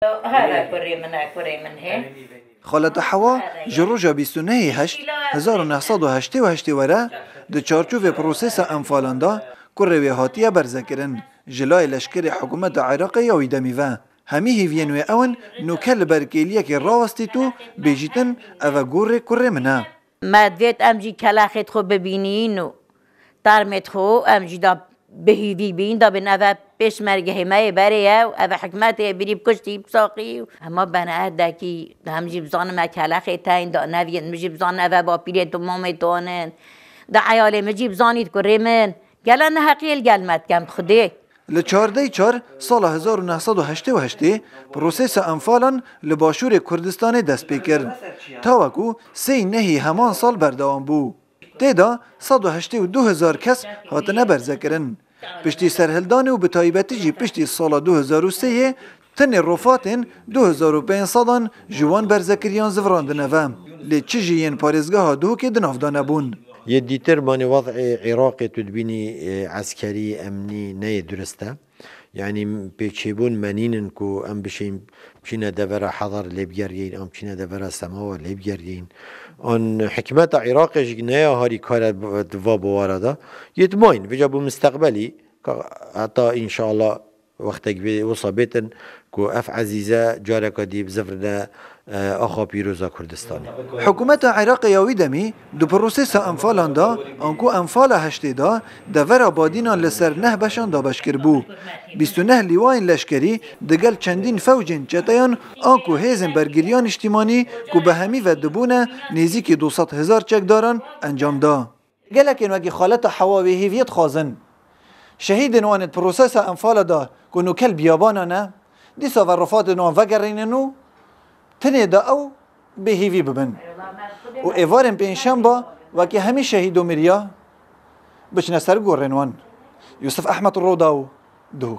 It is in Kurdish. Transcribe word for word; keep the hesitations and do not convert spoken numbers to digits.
Here kurê min e, kurê min hê. Xaleta Hewa ji roja bîst û nehê heşt hezar û neh sed û heştê û heştê were di çarçovê prosesa enfalan de kurê wê hatiye berzekirin. Ji layê leşkerê hikûmeta Iraqê ya wî demî ve. Hemî hêviyên wê ew in, nûke li ber kêliyekê rawestît û bêjîtin, ev e gorê kurê min e. Me divêt em jî kelexê xwe bibînîn û termê xwe em jî da bihîvî bîn, da bin eve pêşmergehê me yê berê ye û eve hikmetê ye birî bikuştî, bisaxî û hema bene erdekî, da em jî bizanin me kelexê teyn, da neviyên min jî bizanin eve bapîrê tu mamê tu anin. Da eyalê min jî bizanît kurê min. Gela neheqiyê li gel me dikem Xwedê. Li çardeh çar sala hezar û neh sed û heştê û heştê prosesa enfalan li Başûrê Kurdistanê dest pê kir. Ta weku sê nehî heman sal berdewam bû. Tê de sed û heştê û du hezar kes hatine berzekirin. Piştî serhildanê û bi taybetî jî piştî sala du hezar û sê yê tenê rofatên du hezar û pênc sedan ji wan berzekiriyan zivirandine ve. Lê çi jî yên parêzgeha Duhokê di nav de nebûn. Yê dîtir banê wez'ê Iraqê tu dibînî, e, eskerî, emnî neyê durist e. Yanî pêçêbûn menîn in ku em bişên, biçîne devera Hedar lê bigeriyên, em biçîne devera Semawa lê bigeriyên. An hikmeta Iraqê jî neya harî kare di va bowara de. Yê dimayîn, vêca bo misteqbelî, ka heta înşallah wextek bê, wisa bêtin ku ev ezîze careka dî bizivirine, e, axa pîroza Kurdistanê. Hikûmeta Iraqê ya wî demî di prosesa enfalan de, anku enfala heştê de, devera Badînan li ser neh beşan dabeş kiribû. Bîst û neh lîwayên leşkerî digel çendîn fewcên çeteyan anku hêzên bergiriya niştîmanî ku bi hemî ve dibûne nêzîkî du sed hezar çekdaran encam da. Gelekên wekî xaleta Hewa wê hêviyê dixwazin. Şehîdên wan ê di prosesa enfala de ku nûke li biyabana ne, dîsa ve rofatên wan vegerînin û tenê de ew bêhêvî bibin. Û êvarên pêncşemba wekî hemî şehîd û miriya biçine ser gorên wan. Yusuf Ehmed, Rodaw, Duhok.